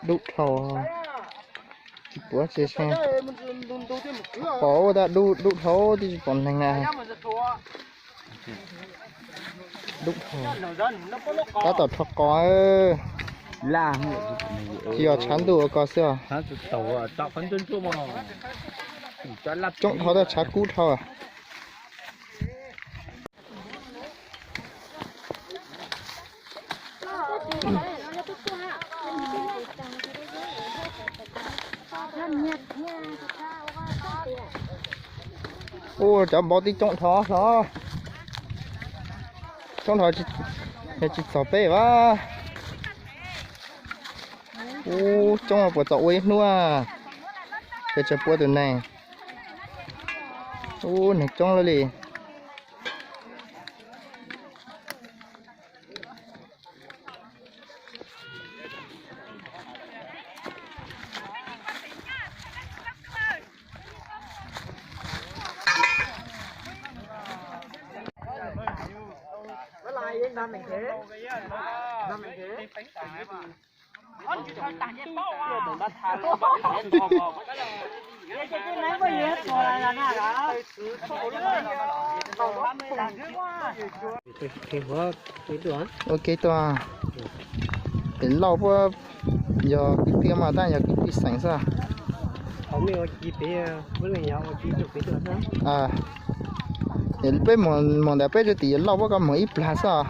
Dub dhau. Tsis pom tsis, pom ua ntej dub, dub dhau twb tsis pom neeg na. Dub dhau. Tab tom rho qos. Tsis yog tshav ntuj ua ko xwb os. Coob dhau tab tshav kub dhau. Ua cov npau tib coob dhau hlo. Coob dhau, tsis txog peb vas. Ub, coob puas txog ua ib hnub, ces tseem pua tus neeg. Ub, neeg coob lawm li. Ua ke tuaj, es Lauj puab yog kwv tij mas tab yog kwv tij xeem xwb. Es peb mus ntawm peb tso tim Lauj puab ko mus ib plag xwb.